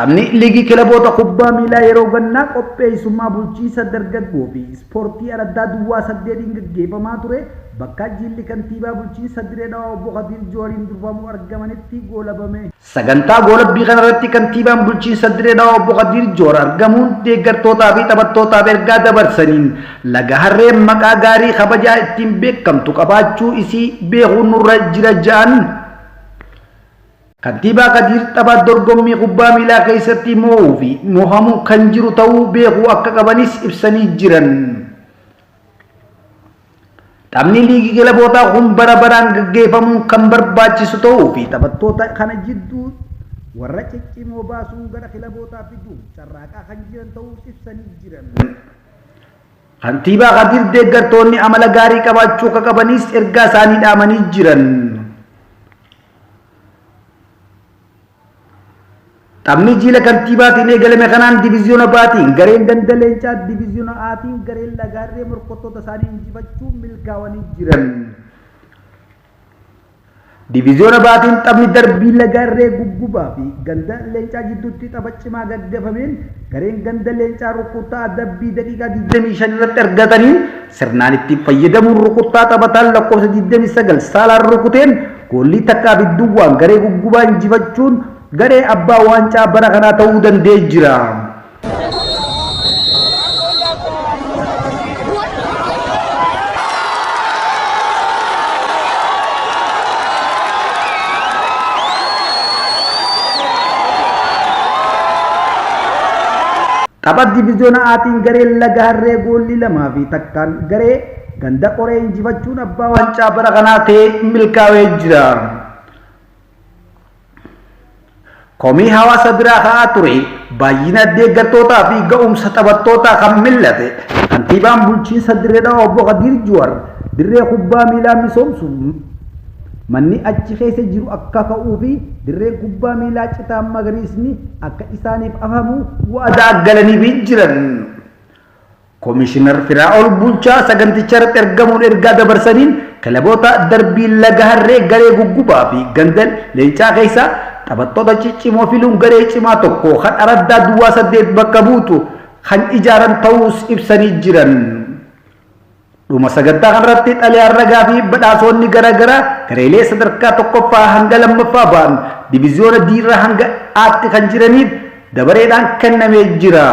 Taphni liigii kilaboota kubbaa miilaa yeroo gannaa qopheessummaa bulchiinsa dargaggoo fi ispoortii araddaa duwwaa 8n gaggeeffamaa ture bakka jilli kantiibaa bulchiinsa Diree Dhawaa obbo Kadiir Juhariin durfamu argamanitti goolabame. Sagantaa goolabbii kanarratti kantiibaan bulchiinsa Diree Dhawaa obbo Kadiir Juhar argamuun deeggartootaa fi taphattootaaf ergaa dabarsaniin Laga Harreen maqaa gaarii kabajaa ittiin beekamtu qabaachuu isii beekuun nurra jira ja'an. Kantiibaa Kadiir tapha dorgommii kubbaa miilaa keessatti moo'uu fi moo'amuun kan jiru ta'uu beekuu akka qabanis ibsanii jiran. Taphni liigii kilabootaa kun bara baraan gaggeeffamuun kan barbaachisu ta'uu fi taphattoota kana jidduu warra ciccimoo baasuun gara kilabootaa fiduuf carraaqaa kan jiran ta'uus ibsanii jiran. Kantiibaa Kadiir deeggartoonni amala gaarii qabaachuu akka qabanis ergaa isaanii dhaamanii jiran. Taphni jiila kantiibaatiin eegalame kanaan diviziyoona Baatiin gareen ganda leencaa diviziyoona Aatiin gareen lagaarree morkattoota isaanii injifachuun milkaa'anii jiran. Diviziyoona Baatiin taphni darbii Laga Harree Guggubaa fi Ganda Leencaa jidduutti tapha cimaa gaggefameen gareen Ganda Leencaa rukuttaa adabbii daqiiqaa 25 irratti argataniin sirnaan itti fayyadamuun rukuttaa taphataan lakkoofsa 29 Saalaan rukuteen goollii takkaa fi duwwaan garee Guggubaa injifachuun garee abbaa waancaa bara kanaa ta'uu danda'ee jira. Tapha diviziyoona Aatiin gareen Laga Harree goolli 2 fi takkaan garee Ganda Qoree injifachuun abbaa waancaa bara kanaa ta'ee milkaa'ee jira. Komii hawaasa biraa ka'aa ture baay'ina deeggartootaa fi ga'umsa taphattootaa kan mil'ate kantiibaan bulchiinsa Dirree Dhawaa obbo Kadiir Juwar dirree kubbaa miilaa misoomsuuf manni achi keessa jiru akka ka'uu fi dirreen kubbaa miilaa citaan magariisni akka isaaniif afamu waadaa galaniifii jiran. Komishinar Firaa'ol Bulchaa saganticharratti argamuun ergaa dabarsaniin kilaboota darbii Laga Harree garee Guggubaa fi Ganda Leencaa keessaa taphattoota ciccimoo filuun garee cimaa tokko kan araddaa duwwaa 8 bakka buutu kan ijaaran ta'uus ibsanii jiran. Dhuma sagantaa kanarratti xalayaan ragaa fi badhaasoonni gara garaa gareelee sadarkaa tokkoffaa hanga lammaffaa ba'an diviziyoona D irraa hanga A'tti kan jiraniif dabareedhaan kennamee jira.